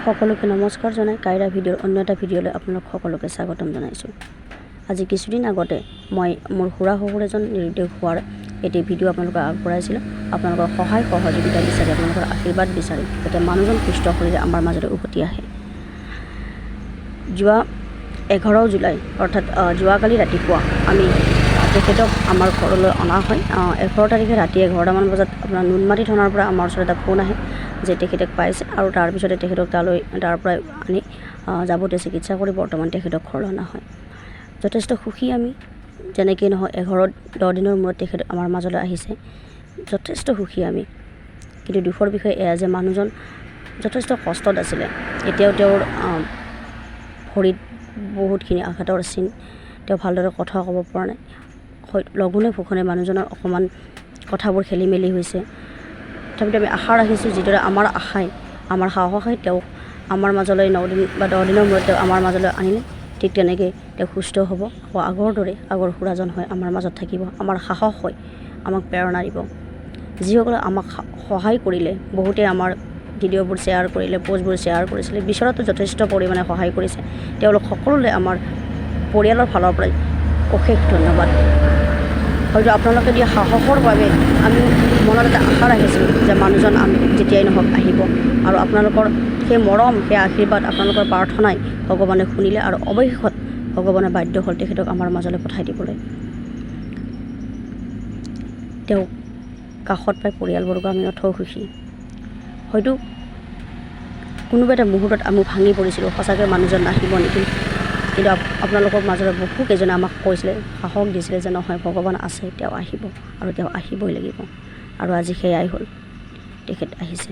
সকলোকে নমস্কাৰ জনাই কাইৰা ভিডিঅ'ৰ অন্য এটা ভিডিঅ'লৈ আপোনালোক সকলোকে স্বাগতম জনাইছোঁ। আজি কিছুদিন আগতে মই মোৰ খুৰা শহুৰ এজন নিৰুদ্দেশ হোৱাৰ এটি ভিডিঅ' আপোনালোকক আগবঢ়াইছিলোঁ। আপোনালোকৰ সহায় সহযোগিতা বিচাৰি, আপোনালোকৰ আশীৰ্বাদ বিচাৰি, যাতে মানুহজন সুস্থ শৰীৰে আমাৰ মাজলৈ উভতি আহে। যোৱা 11 জুলাই, অৰ্থাৎ যোৱাকালি ৰাতিপুৱা আমি তেখেতক আমাৰ ঘৰলৈ অনা হয়। 11 তাৰিখে ৰাতি 11টামান বজাত আপোনাৰ নুনমাটি থানাৰ পৰা আমাৰ ওচৰত এটা ফোন আহে যে তেখেতক পাইছে আৰু তাৰপিছতে তেখেতক তালৈ তাৰ পৰাই আনি যাৱতীয় চিকিৎসা কৰি বৰ্তমান তেখেতক ঘৰলৈ অনা হয়। যথেষ্ট সুখী আমি। যেনেকেই নহওক, 11-10 দিনৰ মূৰত তেখেত আমাৰ মাজলৈ আহিছে, যথেষ্ট সুখী আমি। কিন্তু দুখৰ বিষয় এয়া যে মানুহজন যথেষ্ট কষ্টত আছিলে। এতিয়াও তেওঁৰ ভৰিত বহুতখিনি আঘাতৰ চিন। তেওঁ ভালদৰে কথা ক'ব পৰা নাই। হয়, লঘোণে ভোষণে মানুহজনৰ অকণমান কথাবোৰ খেলি মেলি হৈছে। তথাপিতো আমি আশা ৰাখিছোঁ, যিদৰে আমাৰ আশাই, আমাৰ সাহসে তেওঁক আমাৰ মাজলৈ 9 দিন বা 10 দিনৰ মূৰত তেওঁ আমাৰ মাজলৈ আনিলে, ঠিক তেনেকৈ তেওঁ সুস্থ হ'ব, আকৌ আগৰ দৰে আগৰ খুৰাজন হৈ আমাৰ মাজত থাকিব, আমাৰ সাহস হৈ আমাক প্ৰেৰণা দিব। যিসকলে আমাক সহায় কৰিলে, বহুতে আমাৰ ভিডিঅ'বোৰ শ্বেয়াৰ কৰিলে, প'ষ্টবোৰ শ্বেয়াৰ কৰিছিলে, বিচৰাতো যথেষ্ট পৰিমাণে সহায় কৰিছে, তেওঁলোক সকলোলৈ আমাৰ পৰিয়ালৰ ফালৰ পৰাই অশেষ ধন্যবাদ। হয়তো আপোনালোকে দিয়া সাহসৰ বাবে আমি মনত এটা আশা ৰাখিছিলোঁ যে মানুহজন আমি যেতিয়াই নহওক আহিব আৰু আপোনালোকৰ সেই মৰম, সেই আশীৰ্বাদ, আপোনালোকৰ প্ৰাৰ্থনাই ভগৱানে শুনিলে আৰু অৱশেষত ভগৱানে বাধ্য হ'ল তেখেতক আমাৰ মাজলৈ পঠাই দিবলৈ। তেওঁক কাষত পাই পৰিয়ালবৰ্গ আমি নথৈ সুখী। হয়তো কোনোবা এটা মুহূৰ্তত আমি ভাঙি পৰিছিলোঁ, সঁচাকৈ মানুহজন নাহিব নেকি? কিন্তু আপোনালোকৰ মাজৰে বহুকেইজনে আমাক কৈছিলে, সাহস দিছিলে যে নহয়, ভগৱান আছে, তেওঁ আহিব আৰু তেওঁ আহিবই লাগিব। আৰু আজি সেয়াই হ'ল, তেখেত আহিছে।